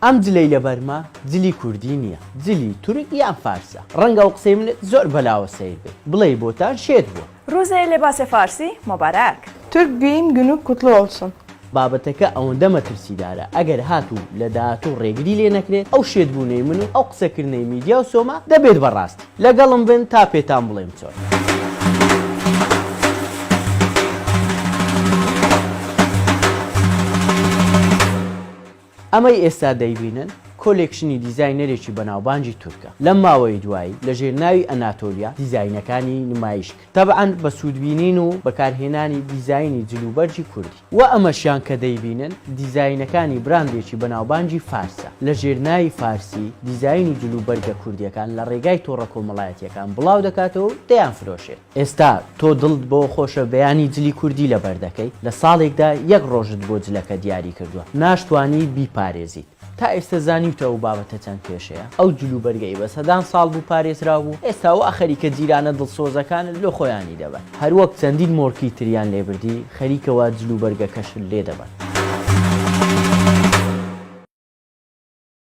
ئەم جلەی لەبەرمە جلی کوردی نییە، جلی تورک یان فارسە. ڕەنگە ئەو قسەی منت زۆر بەلاوە سەیر بێت، بڵێی بۆتان شێت بووە. روز لباس فارسی مبارک. Türk giyim günü kutlu olsun. بابەتەکە ئەوەندە مەترسیدارە ئەگەر هاتوو لە داهاتوو ڕێگری لێ نەکرێت ئەو شێتبوونەی من و ئەو قسەکردنەی میدیا و سۆما دەبێت بە ڕاستی. لەگەڵم بن تا پێتان بڵێم چۆن. ئەمەی ئێستا دەیبینن کۆلێکشنی دیزاینەرێکی بەناوبانگی تورکە، لەم ماوەی دوایی لە ژێر ناوی ئەناتۆلیا دیزاینەکانی نمایش کرد، تەبعەن بە سوودبینین و بەکارهێنانی دیزاینی جلوبەرگی کوردی. وە ئەمەشیان کە دەیبینن دیزاینەکانی براندێکی بەناوبانگی فارسە، لە ژێر ناوی فارسی دیزاین و جلوبەرگە کوردیەکان لە ڕێگای تۆڕە کۆمەڵایەتیەکان بڵاو دەکاتەوە و دەیانفرۆشێت. ئێستا تۆ دڵت بەوە خۆشە بەیانی جلی کوردی لەبەر دەکەی، لە ساڵێکدا یەک ڕۆژت بۆ جلەکە دیاری کردووە، ناشتوانی بیپارێزیت. تا ئێستا زانیوتە ئەو بابەتە چەند کێشەیە؟ ئەو جلوبەرگەی بە سەدان ساڵ بوو پارێزراو بوو، ئێستا وا خەریکە جیرانە دڵسۆزەکانت لۆ خۆیانی دەبەن. هەروەک چەندین مۆرکی تریان لێ بردی، خەریکە وا جلوبەرگەکەشت لێ دەبەن.